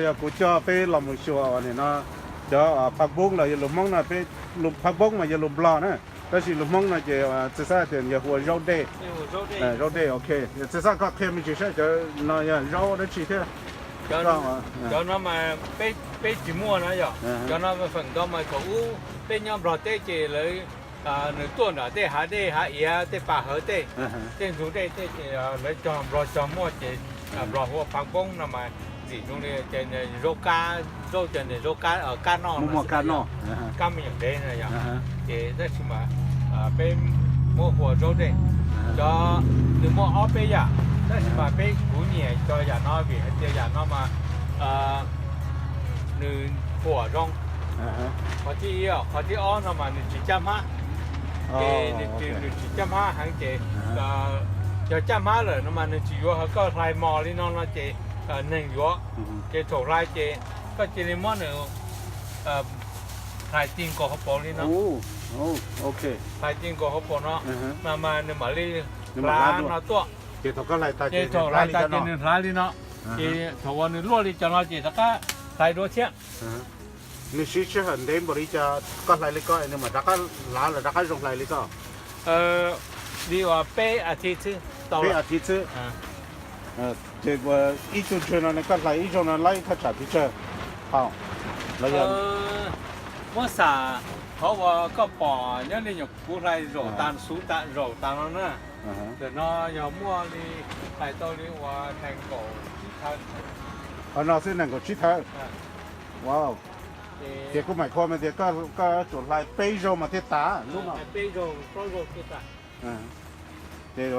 Yog kuv coj peb los mus xyuas nim no cov phav npoob los yog lus Hmoob no, peb, phav npoob mas yog lus Nplog na, tab sis lus Hmoob no ces txiv xav tias yog hu ua zaub dej. Zaub dej, ok. Txiv xav koj qhia me ntsis saib cov no yog zaub dab tsi thiab. Cov no mas peb tsis muaj na yog, cov no feem ntau mas thaum ub peb nyob Nplog teb ces lawv, nws tuaj nram tej hav dej hav iav tej pas hawv tej, tej ntug dej tej ces lawv cog, Nplog cog muaj ces Nplog hu ua phav npoob no mas ntxim zoo li ces zaub kab, zaub ces nws zaub kab, kab noj, kab me nyuam ntev no yog, ces tab sis mas peb muab hu ua zaub dej. Cov nws muaj ob peb yam, tab sis mas peb kuv nyiam cov yam no vim hais tias yam no mas nws huam zoo. Qhov thib ib, qhov thib ob no mas nws tsis caj hmab, ces nws tsis caj hmab heev ces yog caj hmab lawm no mas nws tsis yuav, ho koj hlais mos li no no ces neeg yuav, ces thaum hlais ces koj cia li muab nws hlais ti nkaus hauv paus li no, hlais ti nkaus hauv paus no, mas mas nws mam li hlav no tuaj. Ces thaum hlais tas ces nws hlav li no, ces thaum uas nws luaj li cov no ces rov qab hlais dua thiab. Nws siv sij hawm ntev npaum li cas koj hlais li ko nws mam rov qab hlav los rov qab zoo hlais li ko? Li uas peb as thiv xwb, peb as thiv xwb. Ces ib tug ntsuag no koj hlais ib zaug no laib thaj tsam pes tsawg hauv? Los yog muab xam qhov uas koj pom nyob li nyuam qhuav hlais zaum tas, xuv tas zaum tas no na, ntawm no yog muaj li, hlais tau li uas nees nkaum tsib thawv. Qhov no xwb nees nkaum tsib thawv. Wow. Ces kuv mam qhuas mas tias koj tsuas hlais peb zaug mas thiaj tas lub no. Ces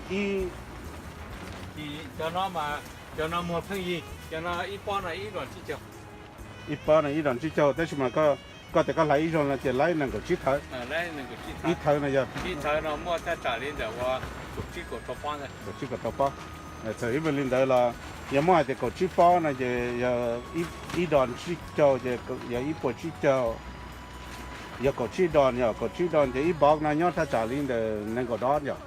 ib, cov no mas, cov no muag pheej yig, cov no ib pob no ib dos tsib caug. Ib pob no ib dos tsib caug, tab sis mas koj tias koj hlais ib zaug no ces laib nees nkaum tsib thawv. Ib thawv no yog, ib thawv no muaj thaj tsam li ntawm uas kaum tsib kaum rau pob. Kaum tsib kaum rau pob. Txawm ib me li ntawd los yog muab hais tias kaum tsib pob no ces yog ib dos tsib caug ces yog ib puas tsib caug. Yog kaum tsib dos, yog kaum tsib dos ces ib pob no nyob thaj tsam li ntawm nees nkaum dos yom.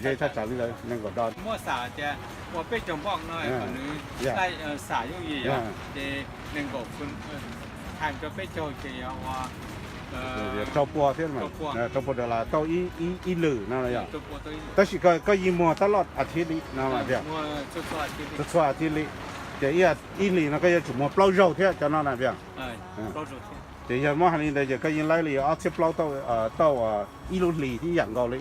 Ze thaj tsam li ntawd nees nkaum dos. Muab xam tias ua peb caug pob no, xam yooj yim yom, ces nees nkaum times rau peb caug ces yog ua rau pua thiab, rau pua dollar tau ib lwm no yom. Tab sis koj yeej muag tab loj as thiv li no tiag, txhua as thiv li. Ces ib hlis no koj yuav tsum muag plaub zaug thiab cov no na tiag. Ces yog muab hais li ntawd ces koj yeej laib li ob txhiab plaub tauj ib lub hlis ib yam nkaus li.